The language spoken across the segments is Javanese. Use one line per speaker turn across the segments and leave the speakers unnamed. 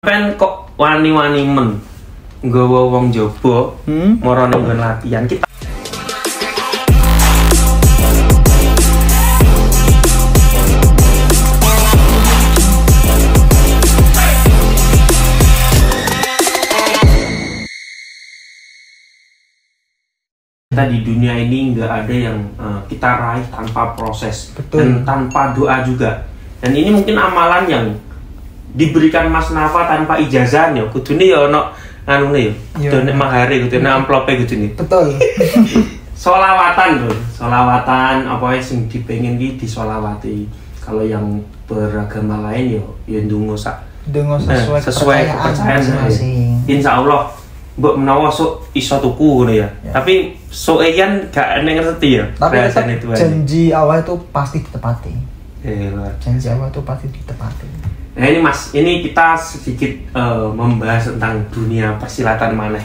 Sampean kok wani-wani men nggawa wong jaba mara ning nggon latihan kita. Kita di dunia ini nggak ada yang kita raih tanpa proses.
Betul.
Dan tanpa doa juga. Dan ini mungkin amalan yang diberikan Mas Nafa tanpa ijazah ya, kudune ya ono anune ya, kudune mahare, kudune amplope kudune.
Betul.
Solawatan lho, solawatan apa sing dipengin ki disolawati. Kalau yang beragama lain ya ya ndonga sak
ndonga sesuai
kepercayaan masing-masing. Insya Allah mbok menawa sok iso tuku ngono ya.
Ya.
Tapi sok eyan gak eneng ngerti ya.
Tapi tetap janji awal itu pasti ditepati. Janji awal itu pasti ditepati.
Nah ini Mas, ini kita sedikit membahas tentang dunia persilatan maneh.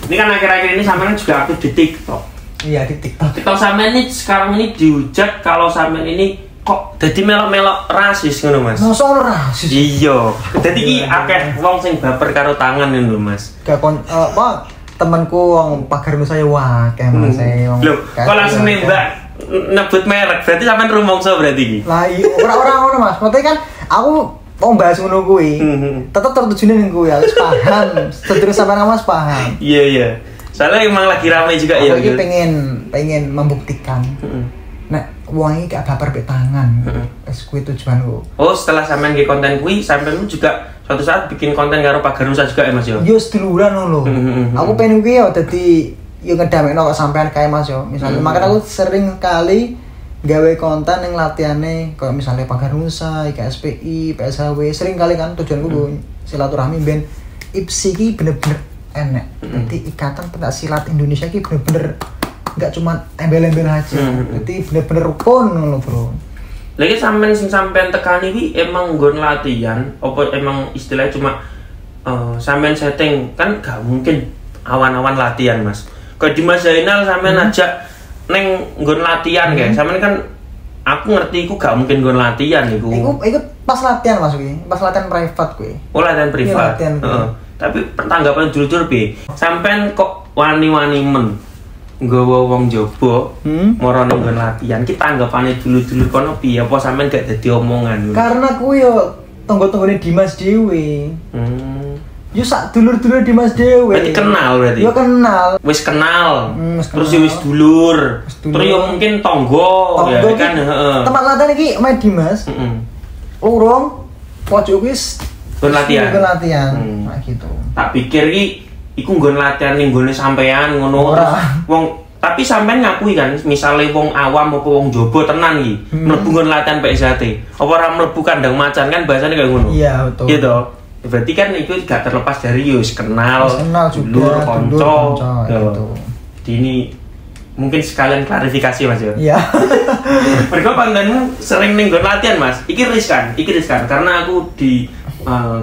Ini kan akhir-akhir ini sampean juga aktif di TikTok.
Iya, di TikTok.
TikTok sampean ini sekarang ini dihujat kalau sampean ini kok jadi melok-melok rasis ngono Mas.
Mosok ono rasis?
Iya. Dadi iki akeh wong sing baper karo tangan ngono lho Mas.
Gak kon apa temanku wong pagar Nusa ya wah akeh Mas.
Lho, kok langsung nembak nebut merek, berarti sampean rumangsa berarti iki.
Lah iya, ora-ora ngono Mas. Maksudnya kan aku mau bahas ngono kuwi. Tetep tertujune ning kuwi, harus paham. Sedurunge sampean Mas paham.
Iya, iya. Soalnya emang lagi rame juga ya.
Aku iki pengen membuktikan. Nek wong iki gak baper pek tangan. Wis kuwi tujuanku.
Oh, setelah sampean nge konten kuwi, sampean juga suatu saat bikin konten karo Pagar Nusa juga ya Mas yo.
Yo seduluran lho. Aku pengen kuwi yo dadi yo ngedamekno kok sampean kae Mas yo. Misalnya makanya aku sering kali gawe konten yang latihane kayak misalnya Pagar Nusa, IKSPI, PSHW, sering kali kan tujuanku silaturahmi ben IPSI ki bener-bener enek. Jadi Ikatan Pencak Silat Indonesia ki bener-bener nggak cuma embel-embel aja. Jadi bener-bener rukun ngono, Bro.
Lagi sampean sing sampean tekani iki emang nggon latihan apa emang istilahnya cuma sampean setting kan gak mungkin awan-awan latihan, Mas. Kayak Dimas Zainal sampean ajak neng nggon latihan kayak sampean kan aku ngerti iku gak mungkin nggon latihan iku.
Iku pas latihan Mas kuwi, pas latihan privat kuwi.
Oh, latihan privat.
Iya, latihan.
Tapi tanggapan jujur piye? Sampean kok wani-wani men nggawa wong jaba mara ning nggon latihan ki tanggapane dulur-dulur kono piye apa sampean gak dadi omongan?
Karena kuwi yo tangga-tanggane Dimas dhewe. Yo sak dulur-dulur Dimas dhewe.
Berarti kenal berarti.
Yo kenal.
Wis kenal. Terus yo wis dulur. Terus yo mungkin tangga ya kan heeh.
Tempat latihan iki omahe Dimas. Lurung pojok wis
nggon latihan.
Nggon latihan. Nah gitu.
Tak pikir iki iku nggon latihan ning nggone sampean ngono. Terus wong tapi sampean ngakui kan misale wong awam apa wong jaba tenan iki mlebu nggon latihan PSHT. Apa ora mlebu kandang macan kan bahasane kayak ngono.
Iya, betul.
Gitu. Berarti kan itu gak terlepas dari yo kenal,
juga,
dulur, konco, gitu. Jadi ini mungkin sekalian klarifikasi Mas ya.
Iya.
Mergo kontenmu sering ning nggon latihan Mas. Iki riskan karena aku di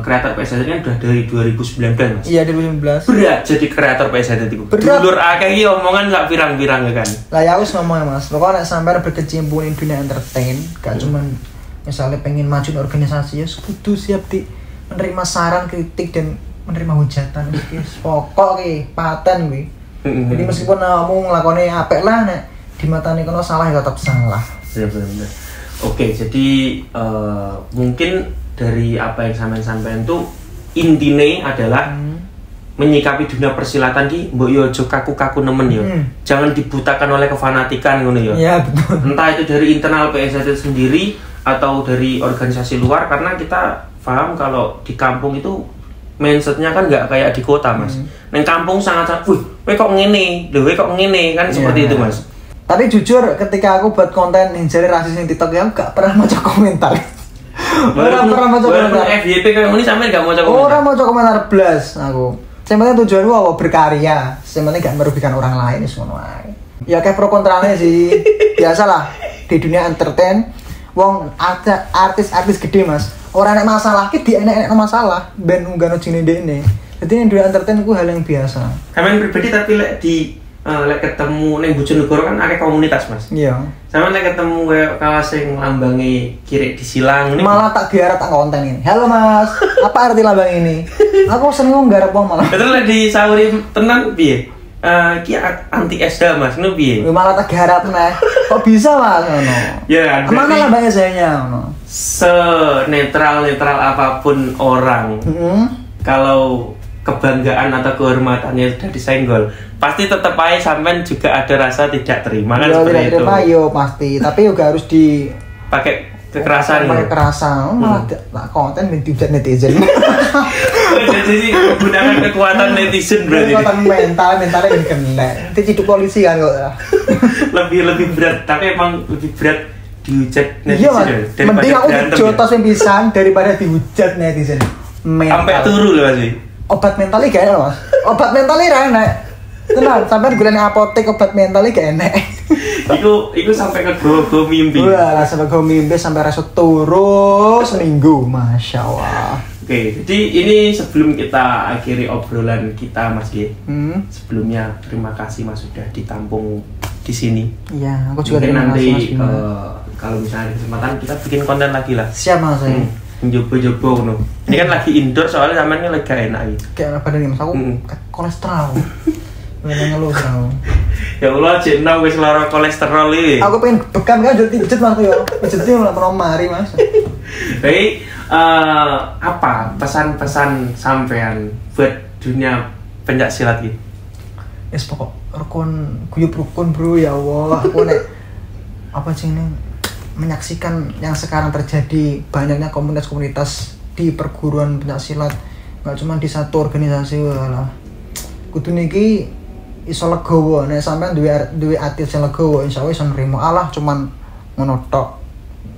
kreator PSHT kan udah dari 2019 Mas.
Iya, 2019.
Berat jadi kreator PSHT itu. Dulur akeh iki omongan gak pirang-pirang ya kan.
Lah ya aku ngomong Mas, pokoknya nek sampean berkecimpung di dunia entertain, gak cuman misalnya pengen maju organisasi ya kudu siap di menerima saran, kritik dan menerima hujatan. Wis pokok ki paten kuwi. Jadi meskipun kamu nglakoni apik lah nek di matane kono salah ya tetap salah.
Bener-bener. Oke, jadi mungkin dari apa yang sampean-sampean tuh intine adalah menyikapi dunia persilatan ki mbok yo aja kaku-kaku nemen yo. Jangan dibutakan oleh kefanatikan ngono yo.
Iya, betul.
Entah itu dari internal PSHT sendiri atau dari organisasi luar karena kita paham kalau di kampung itu mindsetnya kan nggak kayak di kota Mas. Neng kampung sangat-sangat, wih, kowe kok ngene, lho kowe kok ngene kan seperti itu Mas.
Tapi jujur ketika aku buat konten yang jare rasis ning TikTok ya aku gak pernah maca komentar. Ora pernah maca komentar.
FYP kayak ngene sampean gak maca komentar.
Ora maca komentar blas aku. Sing penting tujuanku apa berkarya, sing penting gak merugikan orang lain wis ngono ae. Ya kayak pro kontrane sih. Biasalah di dunia entertain wong ada artis-artis gede Mas. Orang nek masalah ki dienek-enek masalah ben unggahno jenenge ndekne. Dadi ning dunia entertain ku hal yang biasa.
Sampeyan pribadi tapi lek di Lek ketemu ning Bojonegoro kan akeh komunitas, Mas.
Iya.
Sampeyan lek ketemu koyo kawas sing lambange kirik disilang ini
malah tak garap tak konten ini. Halo Mas, apa arti lambang ini? Aku seneng nggarap wong malah.
Terus lek disauri tenan piye? Ki anti SH Mas, ngono piye?
Malah tak garap neh. Kok bisa Mas ngono?
Ya,
mana lambangnya saya ngono?
Senetral-netral apapun orang. Kalau kebanggaan atau kehormatannya sudah disenggol, pasti tetap aja sampean juga ada rasa tidak terima kan.
Yo,
seperti
tidak
itu.
Terima, yo pasti, tapi juga harus di
pakai kekerasan.
Pakai kekerasan, malah tak konten ben dihujat netizen.
Jadi menggunakan kekuatan netizen berarti.
Kekuatan mentalnya ben kena. Nanti ciduk polisi kan kok.
Lebih berat, tapi emang lebih berat dihujat netizen.
Iya, Mas. Mending aku dijotos pisan daripada dihujat netizen. Mental.
Sampai turu lho Mas.
Obat mentalnya gak enak Mas. Obat mentalnya ra enak. Tenang, sampean golek apotek obat mentalnya gak enak.
Iku sampai ke go mimpi.
Wah, sampai go mimpi sampai rasa turu seminggu, Masya Allah.
Oke, jadi ini sebelum kita akhiri obrolan kita Mas G. Sebelumnya terima kasih Mas sudah ditampung di sini.
Iya, aku juga
mungkin
terima
nanti,
kasih Mas.
Kalau misalnya ada kesempatan kita bikin konten lagi lah.
Siap Mas.
Njobo-jobo ngono. Ini kan lagi indoor soalnya sampean lagi gak enak iki.
Kayak apa nih Mas? Aku kolesterol. Pengen ngeluh tau.
Ya Allah, jek nang wis lara kolesterol iki.
Aku pengen bekam kan jadi pijet Mas yo. Pijetnya malah mari Mas.
Baik, apa pesan-pesan sampean buat dunia pencak silat iki?
Wis pokok rukun, guyub rukun, Bro, ya Allah. Aku nek apa sih ini menyaksikan yang sekarang terjadi banyaknya komunitas-komunitas di perguruan pencak silat, nggak cuma di satu organisasi lah. Kudu niki iso legowo, nek sampean duwe ati sing legowo, insyaallah iso nrimo. Alah cuman ngono tok,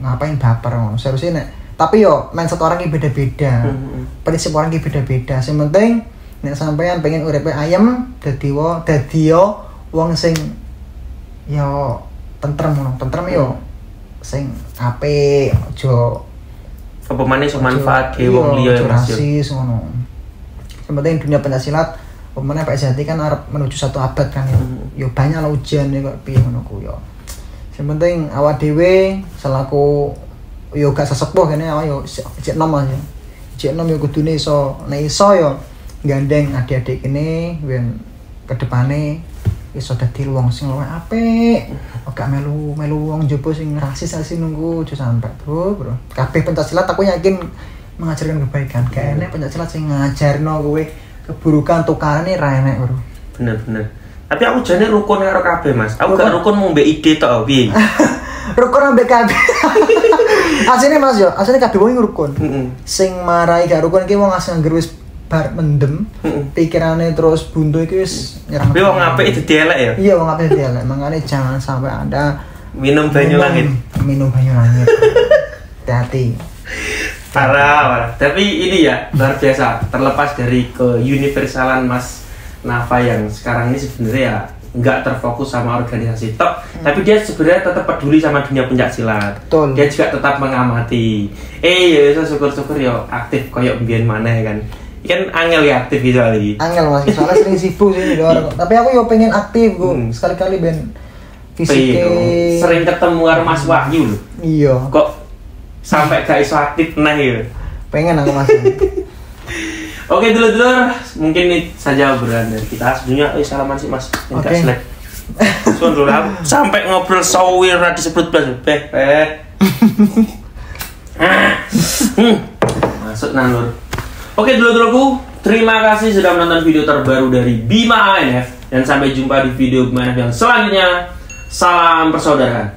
ngapain baper ngono. Seharusnya nek tapi yo mindset orang iki beda-beda. Prinsip orang iki beda-beda. Sing penting nek sampean pengen uripe ayem, dadi yo wong sing yo tentrem ngono, tentrem yo sing apik, aja
apa maneh iso manfaat ge wong liya ya Mas.
Rasis ngono. Sing penting dunia pencak silat pemene Pak Jati kan arep menuju 1 abad kan yo. Yo banyak lah ujian kok piye ngono ku yo. Sing penting awak dhewe selaku yo gak sesepuh kene awak yo jek nom Mas yo. Jek nom yo kudune iso nek iso yo gandeng adik-adik kene ben kedepane iso dadi wong sing luwih apik. Gak melu wong njaba sing rasis sing nunggu aja sampe, Bro. Kabeh pencak silat aku yakin mengajarkan kebaikan. Gak enek pencak silat sing ngajarno kowe keburukan tukarane ra enek, Bro.
Bener-bener. Tapi aku jane rukun karo kabeh, Mas. Aku gak rukun mung mbek ide tok piye.
Rukun ambek kabeh. Asline Mas yo, asline kabeh wong rukun. Sing marai gak rukun iki wong asing angger wis bar mendem, pikirane terus buntu iki wis nyerang.
Tapi wong apik dadi elek ya?
Iya, wong apik dadi elek. Makane jangan sampai Anda
minum banyu langit.
Minum banyu langit. Hati-hati.
Parah. Tapi ini ya luar biasa, terlepas dari keuniversalan Mas Nafa yang sekarang ini sebenarnya ya nggak terfokus sama organisasi tok, tapi dia sebenarnya tetap peduli sama dunia pencak silat.
Betul.
Dia juga tetap mengamati. Ya syukur-syukur ya aktif koyok mbiyen maneh kan. Kan angel ya aktif gitu lagi.
Angel Mas, soalnya sering sibuk sih orang. Tapi aku yo pengen aktif gue. Sekali-kali ben fisike.
Sering ketemu karo Mas Wahyu lho.
Iya.
Kok sampai gak iso aktif neh ya.
Pengen aku Mas.
Oke, dulur-dulur, mungkin ini saja obrolan dari kita. Sebelumnya salaman sih Mas. Enggak selek. Suwun dulu aku sampai ngobrol sawi ora disebut blas. Beh. Masuk nang lur. Oke dulur-dulurku, terima kasih sudah menonton video terbaru dari Bima ANF. Dan sampai jumpa di video Bima ANF yang selanjutnya. Salam persaudaraan.